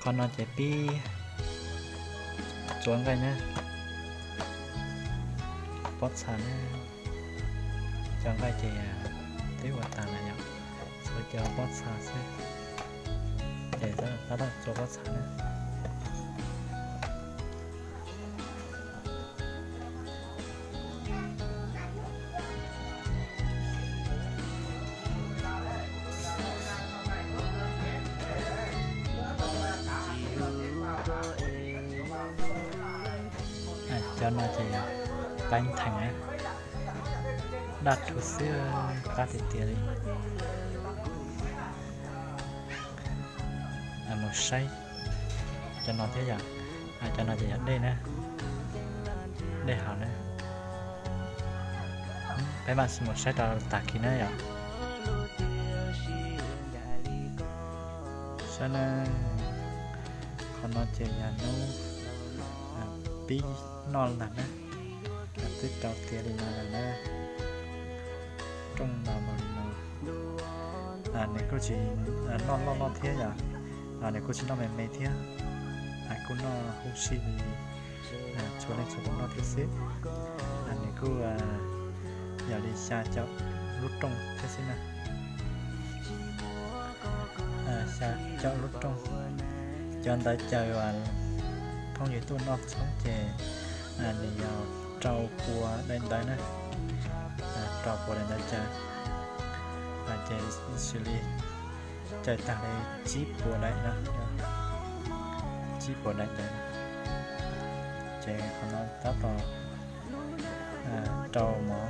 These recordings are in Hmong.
Qhov no ces pib txua nqaij na, pob txha na. Cov nqaij ces twb ua tas lawm yom, txhua cov pob txha xwb. Ces tab tom txua pob txha na. Cov no ces teeb theem na, daj rhuv xwb, qab tiag tiag li. Mus saib cov no thiab yom. Cov no ces yog dej na, dej haus na. Peb mam mus saib rau tag kis na yom. Saib na, qhov no ces yog hnub pib noj ntag na, twb rau tiav li no lawm na. Rooj no npaum li no, nws kuj tsis noj loj loj thiab yom, nws kuj tsis noj me me thiab, kuj noj huv si li txhua leej txhua tus noj thiab xwb. Nws kuj yog li xya caum lub rooj thiab xwb na. Xya caum lub rooj. Cov ntawv caws uas phooj ywg tuaj noj tshoob ces nws yog rau pua daim ntawv na, rau pua daim ntawv caws, ces xws li caws tag li tsib puas daim no, tsib puas daim ntawv. Ces qhov no tab tom rau mov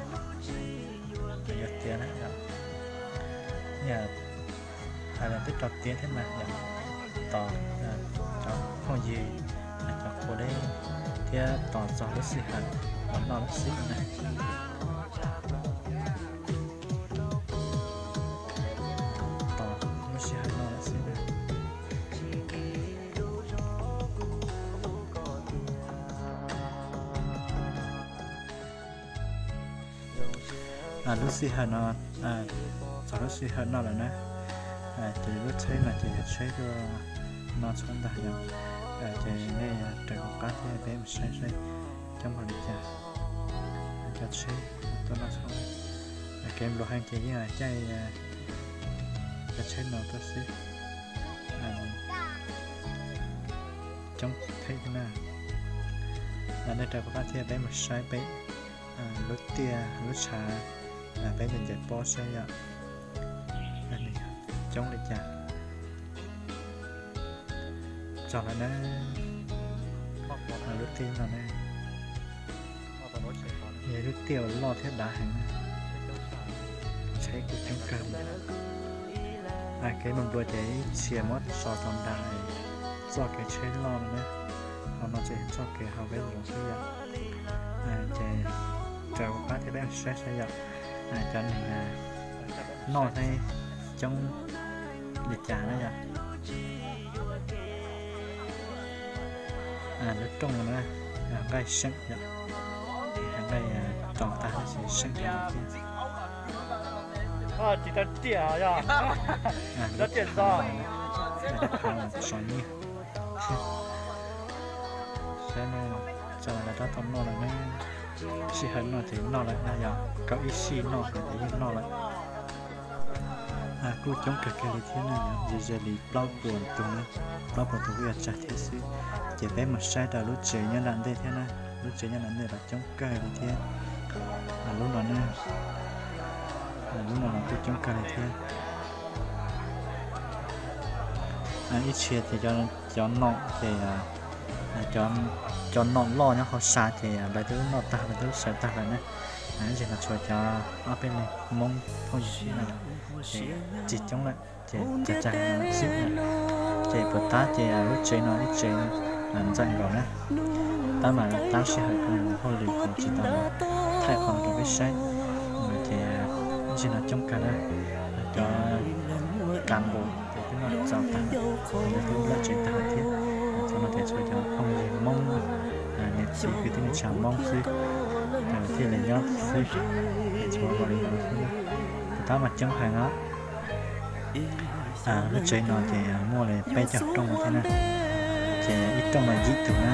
yuav tiav na, yog hais los twb rau tiav thiab mas yog tos cov phooj ywg cov qhua deb thiab tos txog lub sij hawm los noj lawm xwb na. Tos lub sij hawm noj lawm xwb na. Lub sij hawm no, txog lub sij hawm noj lawm na, ces lub tsheb no ces yog tsheb tuaj noj tshoob ntag yom. Ces nej raws kuv qab thiab peb mus saib saib coob npaum li cas cov tsheb tuaj noj tshoob. Kev npluas heev ces yeej caij cov tsheb no tuaj xwb. Coob heev thiab na. Nej raws kuv qab thiab peb mus saib peb lub tiaj lub tshav, peb mus ncaws pob saib yom, coob li cas. Txog lawm na, lub tiaj no na, yog lub tiaj uas loj thiab dav heev na. Tsheb kuj coob kawg li. Kev npluas ces ib txhia muab so rau nram txoj kev tsheb loj no na, ho no ces txoj kev hauv peb zoov xwb yom. Ces raws kuv qab thiab peb saib saib yom, cov neeg noj thiab coob li cas na yom. Lub rooj no na, nqaij seem yom, nqaij rau tag tab sis seem li no thiab. Lub phav so nyiaj. Saib na, txog lawv tab tom noj lawm na, sij hawm noj ces noj lawm na yom, kaum ib sij noj ces yeej noj lawm. Kuj coob kawg kiag li thiab na, yog ze ze li plaub puas tus na, plaub puas tus kuj yuav tsawg thiab xwb. Ces peb mus saib rau lub tsev nyob nram ntej thiab na, lub tsev nyob nram ntej los coob kawg li thiab. Lub no na, lub no los kuj coob kawg li thiab. Ib txhia ces cov nom ces, cov nom loj nyob hauv sa ces lawv twb noj tag lawm, twb sawv tag lawm na. Ib txhia no tshuav cov ob peb leeg Hmoob phooj ywg xwb na, ces tsis coob lawm ces tsag tsag xwb. Ces puas tab ces lub tsev no ib tsev ntxaim nkaus na, tab mas tab sij hawm kuv mus hauj lwm kuv tsis tau thaij qhov rau peb saib. Ces ib txhia no coob kawg na, cov kas npus ces twb noj txaus tag, lawv twb nplawm tsev tag lawm thiab. Thaum no ces tshuav cov phooj ywg Hmoob, niam txiv kwv tij neej tsa Hmoob xwb thiaj li nyob xwb, tshuav nkaus li no xwb. Puas tab mas coob heev os. Lub tsev no ces muaj li peb caug rooj thiab na. Ces ib rooj mas yim tus na,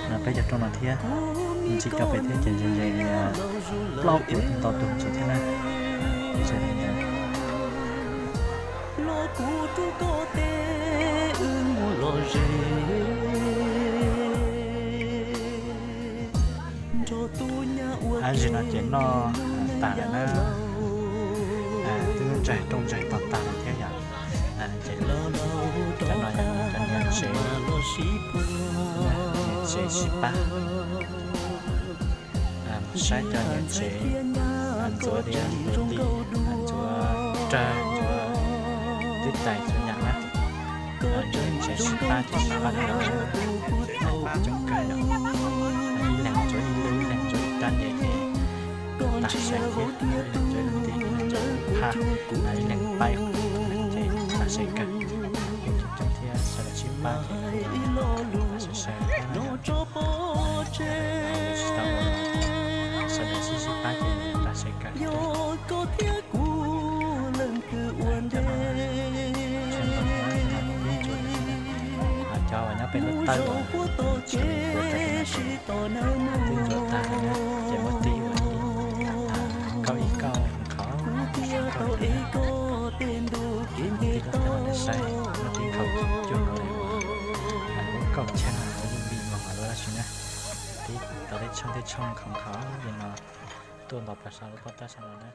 no peb cov rooj no thiab, ntxiv cov pem thiab ces ze ze li plaub puas ntau tus ntxiv thiab na. Ab, zim no ces noj tas lawm na, twb ntsaig rooj ntsaig tog tag lawm thiab yom. Ces cov no yog cov niam tsev, niam tsev sib pab. Saib cov niam tsev ntxuav diav ntxuav lis, ntxuav rawg, ntxuav tib tais ntxuav yam na. Niam tsev sib pab ces sib pab coob kawg yom. Ib leeg ntxuav ib lub, ib leeg ntxuav ib rab diav ces tag sai thiab, ib leeg ntxuav ib lub ntim, ib leeg ntxuav ib qho, ces tag sai kawg. Coob coob thiab sawv daws sib pab ces tag sai sai thiab na yom. Tsis tau ua, sawv daws sib sib pab ces tag sai kawg thiab. Cov no, cov uas nyob pem lub tawb uas tsis ua tawg no ces twb ntxuav tag lawm na, ces muab tib ua ib kauj ib kauj qhov, kauj ib kauj na. Tib lub tawb no nej saib, muab tib kauj cuag li uas lub kauj cheeb uas lub vij voog los lawm tab sis na, tib tau tej tshooj tej tshooj qhov qhov li no tuaj ntaus plaws saum lub pob tawb saum no na.